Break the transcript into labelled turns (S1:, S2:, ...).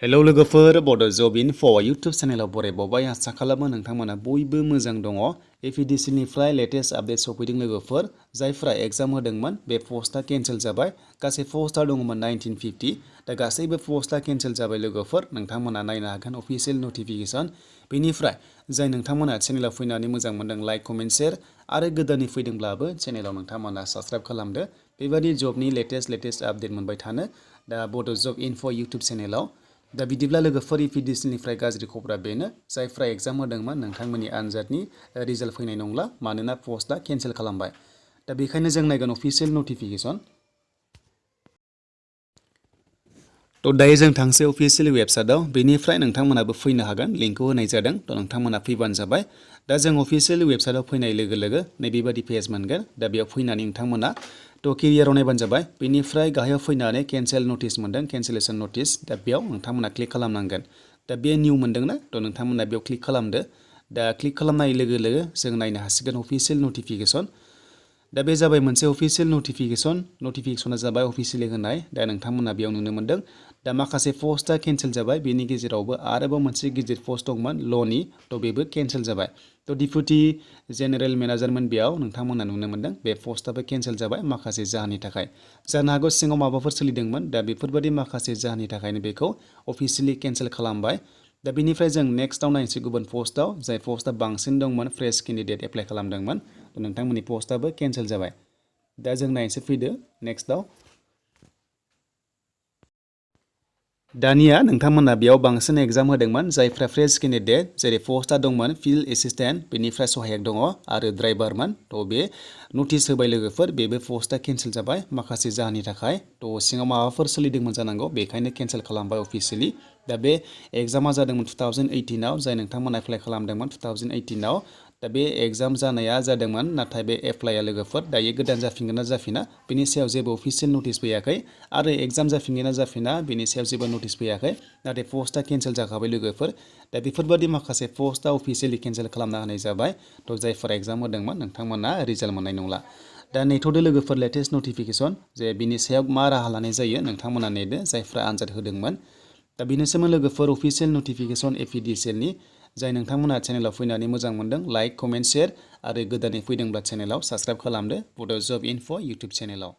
S1: hello लोगोफोर बड' जब enough' YouTube चेनेलाव बरायबावबाय आसा खालामो नोंथांमोना बयबो मोजां दङ APDCL निफ्राय लेटेस्ट आपडेट सफैदों लोगोफोर जायफ्रा एग्जाम होदोंमोन बे पस्टआ केन्सेल जाबाय गासै पस्टआ दङमोन 1950 दा गासैबो पस्टआ केन्सेल जाबाय लोगोफोर नोंथांमोना नायनो हागोन अफिशियेल नटिफिकेशन बेनिफ्राय जाय नोंथांमोना चेनेलाव फैनानै मोजां मोनदों लाइक कमेन्ट शेयार आरो गोदानै फैदोंब्लाबो चेनेलाव नोंथांमोना साबस्क्राइब खालामदो बेबादि जबनि लेटेस्ट आपडेट मोनबाय थानो दा बड' जब इनफ' इउटुब चेनेलाव दा बिदिब्ला लोगोफोर APDCL निफ्राय गाज्रि खबरा बेनो जायफ्रा एग्जाम होदोंमोन नोंथांमोननि आनजादनि रिजाल्ट फैनाय नंला मानोना पस्टआ केन्सेल खालामबाय दा बेखायनो जों नायगोन अफिशियेल नटिफिकेशन तो दायो जों थांसै अफिशियेल वेबसाइटआव बेनिफ्राय नोंथांमोनाबो फैनो हागोन लिंकखौ होनाय जादों तो नोंथांमोना फैबानो जाबाय दा जों अफिशियेल वेबसाइटआव फैनाय लोगो लोगो नैबेबादि पेज मोनगोन दा बेयाव फैनानै नोंथांमोना तो केरियाराव नायबानो जाबाय बेनिफ्राय गाहायाव फैनानै केन्सेल नटिस मोनदों केन्सेलेसन नटिस दा बेयाव नोंथांमोना क्लिक खालामनांगोन दा बे निउ मोनदोंना तो नोंथांमोना बेयाव क्लिक खालामदो दा क्लिक खालामनाय लोगो लोगो जों नायनो हासिगोन अफिशियेल नटिफिकेशन दा बे जाबाय मोनसे अफिशियेल नटिफिकेशना जाबाय अफिशियेलि होनाय दा नोंथांमोना बेयाव नुनो मोनदों दा माखासे पस्टआ केन्सेल जाबाय बेनि गेजेरावबो आरोबाव मोनसे गिदिर पस्ट दंमोन ल'नि तो बेबो केन्सेल जाबाय तो डिपुटि जेनेरेल मेनेजारमोन बेयाव नोंथांमोना नुनो मोनदों बे पस्टआबो केन्सेल जाबाय माखासे जाहोननि थाखाय जानो हागौ सिङाव माबाफोर सोलिदोंमोन दा बेफोरबायदि माखासे जाहोननि थाखायनो बेखौ अफिशियेलि केन्सेल खालामबाय दा बेनिफ्राय जों नेक्स्टआव नायनोसै गुबुन पस्टआव जाय पस्टआ बांसिन दंमोन फ्रेश केन्डिडेट एप्लाइ खालामदोंमोन नोंथांमोननि पस्टआबो केन्सेल जाबाय दा जों नायनोसै फैदो नेक्स्टआव दानिया नोंथांमोना बेयाव बांसिन एग्जाम होदोंमोन जायफ्रा फ्रेश केन्डिडेट जेरै पस्टआ दंमोन फिल्ड एसिस्टेन्ट बेनिफ्राय सहायक दङ आरो ड्राइभारमोन तो बे नटिस होबाय लोगोफोर बेबो पस्टआ केन्सेल जाबाय माखासे जाहोननि थाखाय तो सिङाव माबाफोर सोलिदोंमोन जानांगौ बेखायनो केन्सेल खालामबाय अफिशियेलि दा बे एग्जामा जादोंमोन 2018 आव जाय नोंथांमोना एप्लाइ खालामदोंमोन 2018 आव दा बे एग्जाम जानाया जादोंमोन नाथाय बे एप्लाइआ लोगोफोर दायो गोदान जाफिनगोन ना जाफिना बेनि सायाव जेबो अफिशियेल नटिस फैयाखै आरो एग्जाम जाफिनगोन ना जाफिना बेनि सायाव जेबो नटिस फैयाखै नाथाय पस्टआ केन्सेल जाखाबाय लोगोफोर दा बेफोरबायदि माखासे पस्टआ अफिशियेलि केन्सेल खालामना होनाय जाबाय तो जायफोरा एग्जाम होदोंमोन नोंथांमोना रिजाल्ट मोननाय नंला दा नेथ'दो लोगोफोर लेटेस्ट नटिफिकेशन जे बिनि सायाव मा राहा लानाय जायो नोंथांमोना नेदो जायफ्रा आनजाद होदोंमोन दा बेनोसैमोन लोगोफोर अफिशियेल नटिफिकेशन APDCL नि जाय नोंथांमोना चेनेलाव फैनानै मोजां मोनदों लाइक कमेन्ट शेयार आरो गोदानै फैदोंब्ला चेनेलाव साबस्क्राइब खालामदो बड' जब इनफ' इउटुब चेनेलाव